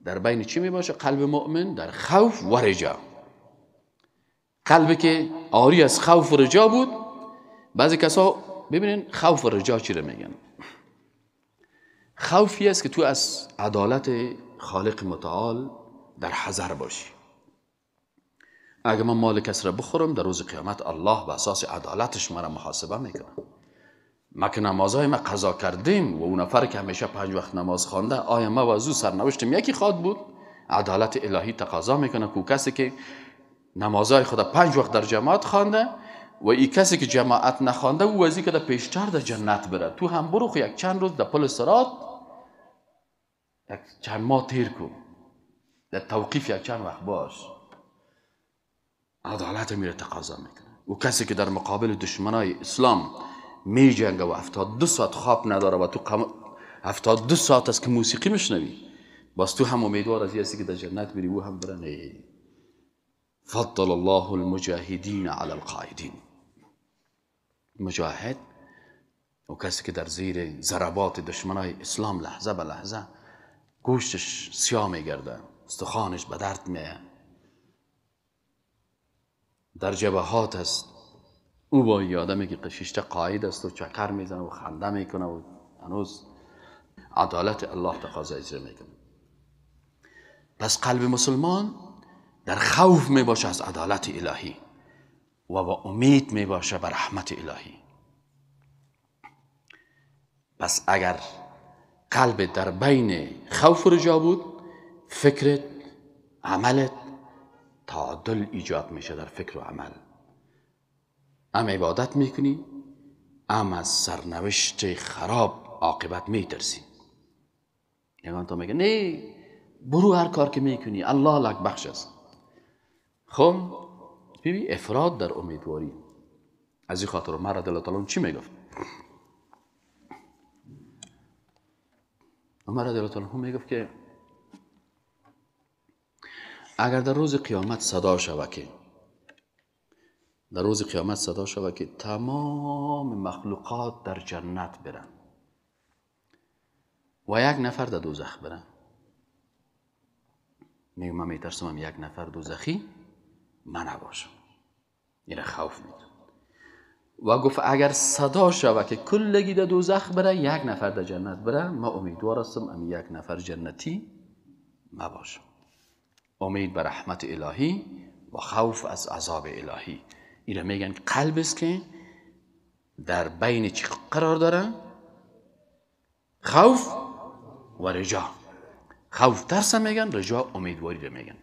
در بین چی می باشه؟ قلب مؤمن در خوف و رجا. قلبی که عاری از خوف و رجا بود. بعضی کسا ببینین خوف و رجا چی رو میگن؟ خوفی است که تو از عدالت خالق متعال در حذر باشی. اگه من مال کس را بخورم در روز قیامت الله به اساس عدالتش مرا محاسبه میکنه. ما که نمازهای ما قضا کردیم و اون نفر که همیشه 5 وقت نماز خوانده، آیا ما و از او سرنوشتم یکی خواد بود؟ عدالت الهی تقاضا میکنه که کسی که نمازهای خود 5 وقت در جماعت خوانده و ای کسی که جماعت نخوانده او از که در پیشتر در جنت بره، تو هم برو یک چند روز در پل صراط یک چند ماه تیر کن، در توقیف یک چند وقت باش. عدالت میره تقاضا میکنه. و کسی که در مقابل دشمنای اسلام می جنگه و 72 ساعت خواب نداره و تو 72 ساعت است که موسیقی میشنوی، باز تو هم امیدوار از هستی که در جنت بری، او هم بره. نه، فضل الله المجاهدین علی القاعدین. مجاهد و کسی که در زیر ضربات دشمنای اسلام لحظه به لحظه گوشتش سیاه میگرده، استخوانش به درد میه، در جبهات است، او با یه آدمی که قشیشته قاعد است و چکر میزنه و خنده میکنه و هنوز عدالت الله تقاضا اجرا میکنه. پس قلب مسلمان در خوف میباشه از عدالت الهی و با امید میباشه بر رحمت الهی. پس اگر قلب در بین خوف و رجا بود، فکرت، عملت تعادل ایجاد میشه در فکر و عمل. هم عبادت میکنی، هم از سرنوشت خراب عاقبت میترسی. یگان تا میگه نه برو هر کار که میکنی الله لک بخش است. خب ببین افراد در امیدواری. از این خاطر عمر رضی الله تعالی چی میگفت؟ عمر رضی الله تعالی میگفت که اگر در روز قیامت صدا شود که در روز قیامت صدا شود که تمام مخلوقات در جنت برن و یک نفر در دوزخ برن، میگم من میترسم یک نفر دوزخی من نباشم. این خوف میده. و گفت اگر صدا شود که کلگی در دوزخ بره یک نفر در جنت بره، ما امیدوار هستم ام یک نفر جنتی مباشم. امید به رحمت الهی و خوف از عذاب الهی. اینا میگن قلب است که در بین چی قرار داره؟ خوف و رجا. خوف ترس میگن، رجا امیدواری رو میگن.